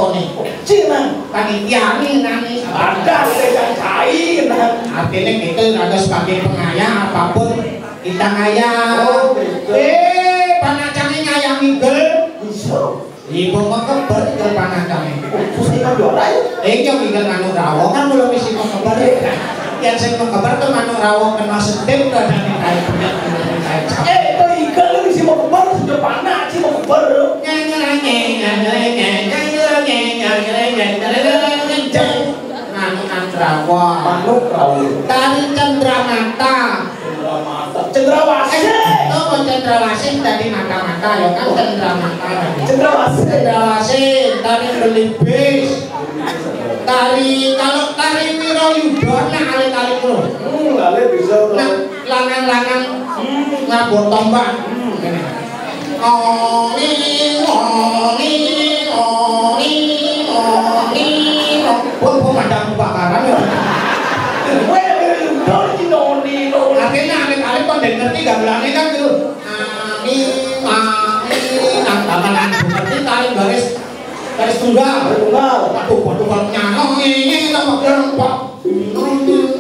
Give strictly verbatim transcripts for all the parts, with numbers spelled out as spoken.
Tony. Cina. Panitia nih nangis. Ada, ada yang cair. Artinya kita ada sebagai pengayah apapun kita ngayah. Oh, gitu. Eh, panacangnya ngayah ngigel. Bisa. Ibu mah keber ke panacangnya. Susah kan juara ya? Eh, yang ngigel nganu rawo kan belum isi mah keber. Yang saya mau keber tuh nganu rawo kena sedep tuh ada di kain punya, ada di kain. Eh, itu ikan lu isi mau keber, sudah panas sih mau keber. Manuk mandrawa. Manuk rawi. Tari cendramata. Cendramata. Cendrawasih. Eh, oh, cendrawasih tadi mata-mata ya kan cendramata tadi. Cendrawasih. Cendrawasih, tari belibis. Tari, kalau tari Wirayuda nak alit-alit lho. Hmm, alit bisa. Nah, lanang-lanang ngabot tombak. Hmm, ngene. Oni, oni, oni, oni, oni. Pun pun ada kebakaran ya. Weh, weh, weh, oni, oni. Akhirnya alit-alit kan nggak ngerti gamelannya kan gitu. Ani, ani, nang taman ngerti tarik garis. Garis tunggal. Garis tunggal. Waduh, waduh, kalau nyano ini, ini, ini, ini, ini,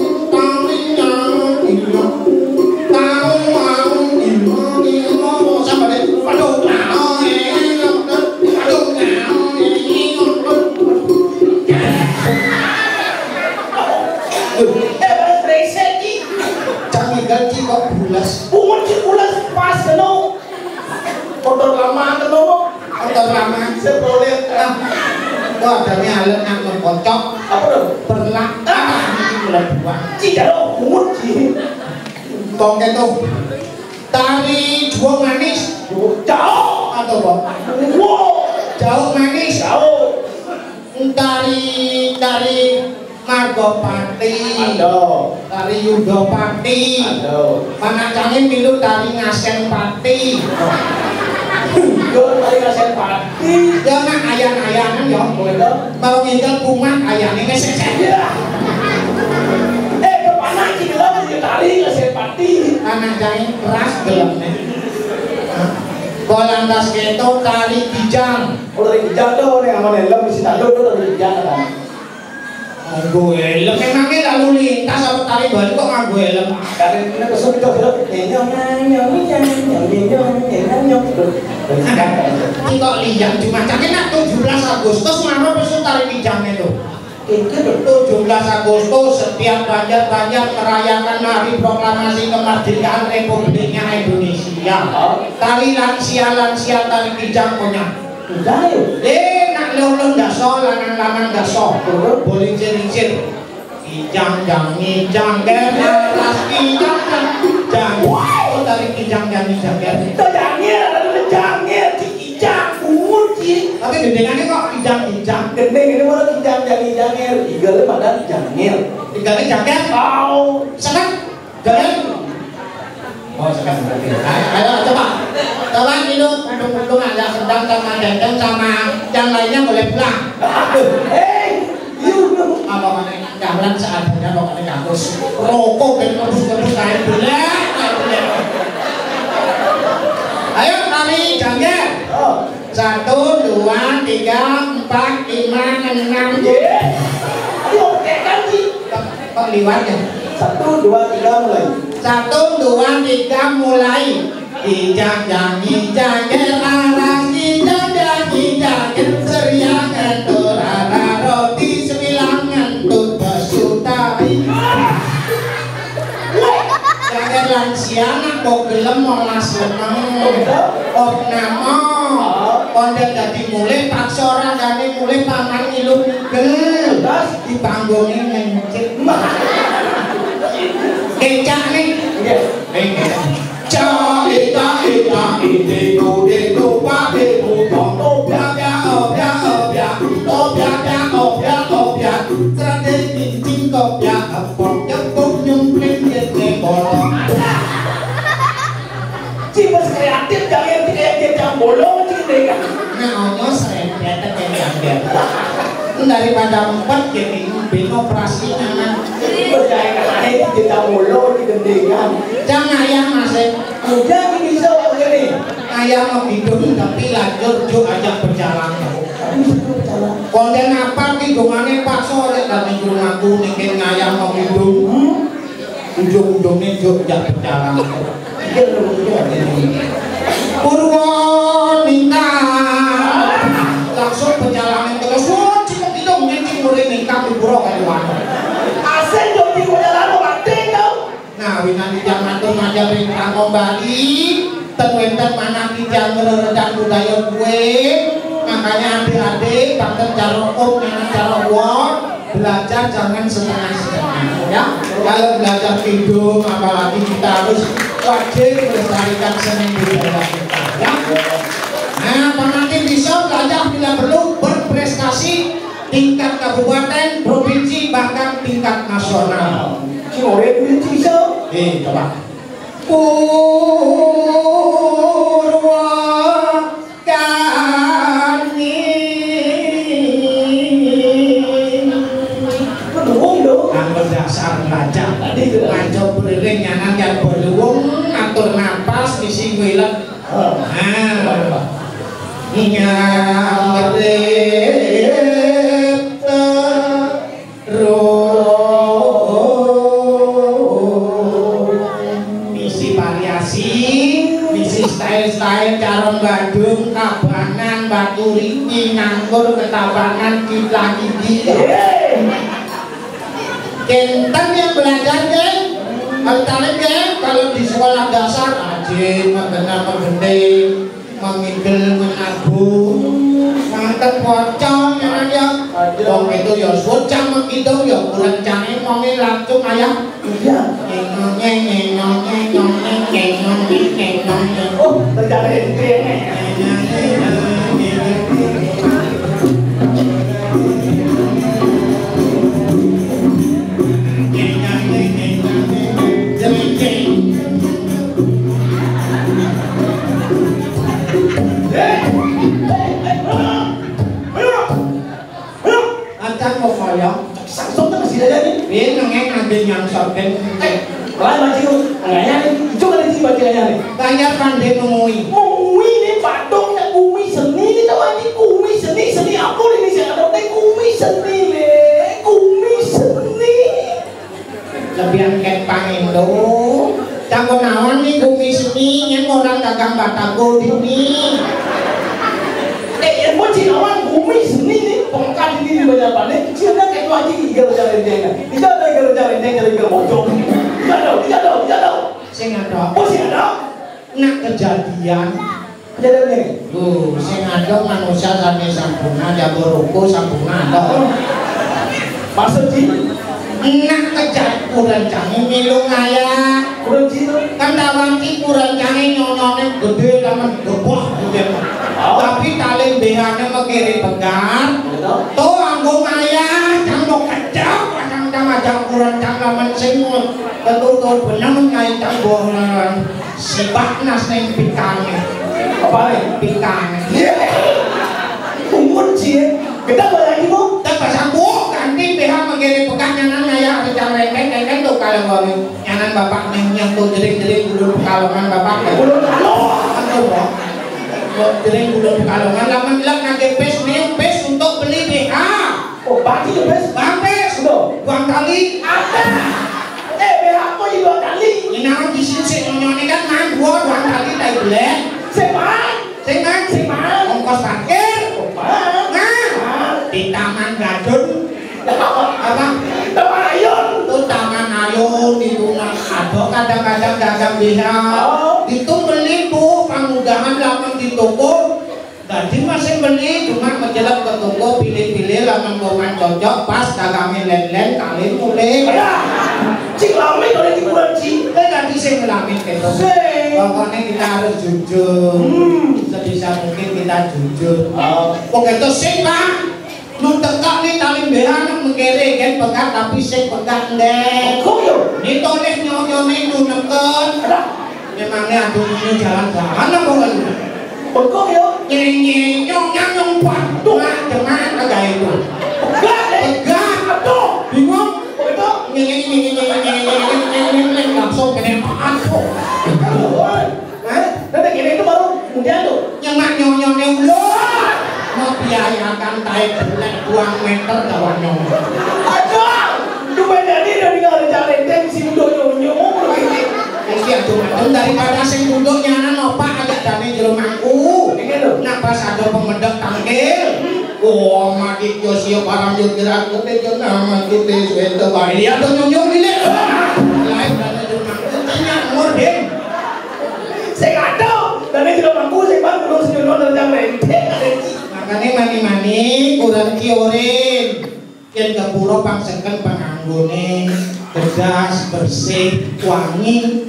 Jangan ganti kok bulas. Pungut ki bulas pas kena. Kotor lama kena. Kotor lama. Seprolet. Ah. Kok adanya alat nak mengkocok. Apa tuh? Berlak. Ah. Ini mulai buah. Tidak ada pungut ki. Tongke tuh. Tari juang manis. Jauh. Atau apa? Wow. Jauh manis. Jauh. Tari, tari Margopati. Aduh. Tari Yudopati. Aduh. Panacangin milu tari Ngasen Pati. Yo, tari Ngasen Pati. Ya, nak ayan-ayanan ya. Betul. Mau ngidal kumat ayane ngesek. Iya. Eh, kemana kita lagi tari Ngasen Pati? Panacangin keras gelemnya. Polantas keto tari kijang. Oh, tari kijang tuh, nih, aman helm, mesti tahu tuh tari kijang kan. Nganggo helm, emangnya lalu lintas apa tari Bali kok nganggo helm? Dari ini ke sini, ke sini. Nyong, nyong, nyong, nyong, nyong, nyong, nyong, nyong, nyong. Ini kok liang cuma caknya nak tujuh belas Agustus, mana besok tari kijang itu? Itu tuh tujuh belas Agustus, setiap Banjar-Banjar merayakan hari proklamasi kemerdekaan Republiknya Indonesia. Tari lansia-lansia, tari kijang punya. Udah, yuk. Eh, nak lelong daso, lanang-lanang daso. Boleh cincin. Kijang jang ngijang ger, aras kijang jang ngijang. Oh, tari kijang jang ngijang ger. Itu jangir, tapi jangir, kijang, bungut, ki. Tapi gendengannya kok kijang ngijang? Gendeng ini malah kijang jang ngijang ger. Tiga pada jangir. Tiga ini jangir? Tahu. Senang? Jalan. Oh, sekarang berarti. Ayo, ayo, coba. Coba minum, minum, minum, ada sedang sama Dendeng sama yang lainnya boleh pulang. Hei, you. Apa mana jalan seadanya pokoknya kampus. Rokok dan rebus-rebus kain bulan, kain bulan. Ayo, kami jangkar. Oh. Satu, dua, tiga, empat, lima, enam. Iya. Ayo, tekan, Ji. Kok liwatnya? Satu, dua, tiga, mulai. Satu, dua, tiga, mulai. Kijang jang kijang ger, aras kijang jang kijang ger, seriangan turara roti, semilangan tut besu tari. Jagat lansia nak kok gelem molas leneng. Opname. Konco dadi mulih paksa ora dadi mulih paman ngilu ngigel. Terus? Di panggungnya ngencit. Kecak nih. Iya. Cak, ita, ita, ide, kude, tupak, de, putong, tobya, bya, obya, obya, tobya, bya, obya, obya, serade, kincing, kopya, epok, nyepok, nyempling, nyeteng, bolong. Ci, bos kreatif, jangan kayak dia jambolo, ci, deh, kan. Nah, ono serempet, kayak jambel. Daripada empat, jadi bin operasi, aman. Bos, jangan kayak dia jambolo, ci, gendengan. Jangan ya, Mas, ya. Udah, ini bisa, Pak, ini. Ngayah mah kidung tapi lanjur juk ajak pecalang. Konten apa ki dongane Pak Soleh dan ning rumahku ning kene ngayah mah kidung. Ujung-ujunge juk ajak pecalang. Purwa ningkah. Langsung pecalangan terus. Wah, cuma kidung ngencing mulai ningkah di pura kayu. Asen yo di pecalang mati kau. Nah, winanti jam atur ngajar ring Kampung Bali, ten wenten manah tijang ngreredan budaya kue. Makanya adik-adik, banten cara hukum, nyanan cara wong, belajar jangan setengah-setengah, ya. Kalau belajar kidung, apalagi kita harus wajib melestarikan seni budaya kita, ya. Nah, pengantin bisa belajar bila perlu berprestasi tingkat kabupaten, provinsi, bahkan tingkat nasional. Sing ora provinsi bisa. Eh, coba. Purwakani. Beruang dong. Anggo dasar belajar tadi itu. Ngaco beriring nyanan yang beruang, atur napas, isi ngilet. Nah, nyamrita ro. Misi variasi, misi style-style, caron Badung, Tabanan, Batu Riki, Nganggur, Ketabanan, Kitlah Gigi. Kenten yang belajar, geng. Kalau talib, geng, kalau di sekolah dasar, ajin, magena, magende, mangigel, menabuh, manten pocong, ya, ya. Wong itu ya sucang mengkidung, ya kurang canggih, wonge langsung ayah. Iya. Ngengong, ngengong, ngengong, ngengong, ngengong, ngengong. Oh, terjadi. Acan mau kaya. Sangsung tuh masih ada nih. Ini nengeng nanti yang sorgen. Eh, lain baju. Enggaknya nih. Itu kan di baju nih. Tanya pandai mengui. Mengui nih patung yang bumi seni nih, tahu aja bumi seni, seni apa ini sih? Ada teh bumi seni le, bumi seni. Lebihan ket pangindo. Canggo naon nih bumi seni, yang orang dagang batagor ini. Eh, yang mau cinawan bumi seni nih, pengkat ini di banyak panen, kecilnya kayak itu aja, tiga jalan dia. Tiga ada tiga jalan dia, jalan dia bocor. Tiga ada, tiga ada, tiga ada. Sing ada. Oh, sing ada. Nak kejadian. Kejadian nih. Tuh, sing ada manusia sane sampurna, jago ruko sampurna ada. Maksud sih? Nak kejat kurang canggih milu ngaya. Kurang sih tuh. Kan dawang ki kurang canggih nyonyone gede lamen gebah gitu. Oh. Tapi tali behane mekere pegar. Betul. Tuh anggo ngaya, cang mau kejak, pasang cang ajak kurang cang lamen sing mau. Betul tuh bener ngai cang bohongan. Sibak nas ning pikane. Apa nih? Pikane. Iya. Umur cie. Kita balik lagi, Bu. Tak pasang bu, ganti pihak mengkirim pekan nyanan ngaya ada cang rengkeng, rengkeng tuh kalau ngomong. Nyanan bapak neng yang tuh jering-jering bulu Pekalongan bapak. Bulu Pekalongan. Aduh, Bang. Kok jering bulu Pekalongan, laman bilang nage pes, nih pes untuk beli B H. Oh, bagi ya, pes? Bang pes. Udah. Buang kali. Ada. Eh, B H aku juga kali. Ini naon di sini sih, nyonya ini kan nang gua buang kali, tai belek. Seman. Sing, Mas? Sing, Mas? Ongkos parkir? Oh, Mas. Nah, Mas. Di Taman Gadun. Apa? Taman Ayun. Oh, Taman Ayun itu, nah. Ada kadang-kadang dagang bina. Oh. Itu beli, Bu, pangudahan lamun di toko. Dadi masih beli, cuma menjelek ke toko, pilih-pilih, lamun kurang cocok, pas dagangnya len-len, kali mulai. Ya. Cing lame kalau di kurang, Cing. Eh, tadi sing lame gitu. Sing. Pokoknya kita harus jujur. Hmm. Sebisa mungkin kita jujur. Oh. Oke, terus sing, Pak. Lu tekak nih tali beran mengkere kan pegat tapi sing pegat ndek. Kok yo? Ini toleh nyonyone lu neken. Alah. Memangnya aduh ini jalan-jalan apa kan? Kok yo? Nyenye nyong nyong nyong, waduh. Nah, dengan agak itu. Pegat, eh? Pegat. Aduh. Bingung. Kok itu? Nyenye nyenye nyenye nyenye nyenye nyenye, langsung kena aduh. Aduh, oi. Hah? Nanti gini itu baru kemudian Yayakan tae belek dua meter dawane. Aduh, lu bedane dari ngarep calenteng si udah nyonyo ngono iki. Wis ya, Jum, Jum, daripada sing duduk nyanan opak aja dane jero mangku. Iki lho. Nah, pas ada pemedek tangkil. Wah, mati yo siap alam yo gerak kete yo nama kete suwete bae. Ya to nyonyo ini. Lain dane jero mangku tanya ngor, Ding. Sing ado, dane jero mangku sing bang terus nyono nerjang renteng. Makane mani-mani kurang kiorin. Yen gapura pangseken panganggone cerdas, bersih, wangi.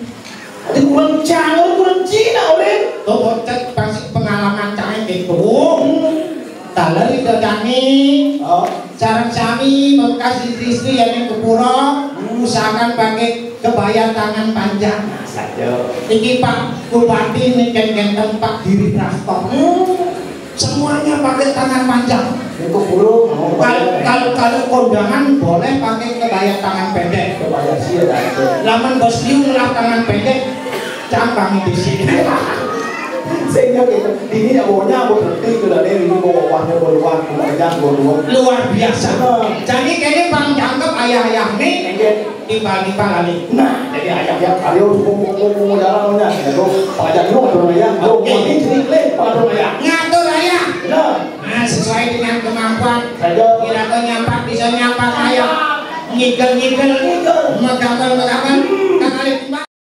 Ati kurang cangur, kurang cina, Orin. To kok cek pasti pengalaman cah gitu. Taler itu kami. Oh. Sareng sami bekas istri-istri yang ning gapura usahakan pakai kebaya tangan panjang. Saja. Iki Pak Bupati nih kan ganteng Pak Diri Prastok. Semuanya pakai tangan panjang. Ini kok burung, mau Kalau bayar. kalau kalau kondangan boleh pakai kebaya tangan pendek. Kebaya sih ya, Tante. Lamun bos liu ngelah tangan pendek, cangkang di sini. Sehingga kita ini ya maunya aku berhenti itu dari ini mau wahnya mau luar, mau kerja mau luar. Luar biasa. Nah. Jadi kene bang jangkep ayah-ayah nih. Enggak. Timbal-timbal kali. Nah, jadi ayah ya, ayo mau mau mau mau jalan maunya. Ya tuh, pajak lu atur ayah. Lu Oke. Mau ini jadi klik atur ayah. Ngatur ayah. Nah. Nah, sesuai dengan kemampuan. Saja. Kira nyampak bisa nyampak ayah. Ngigel-ngigel. Ngigel. Megang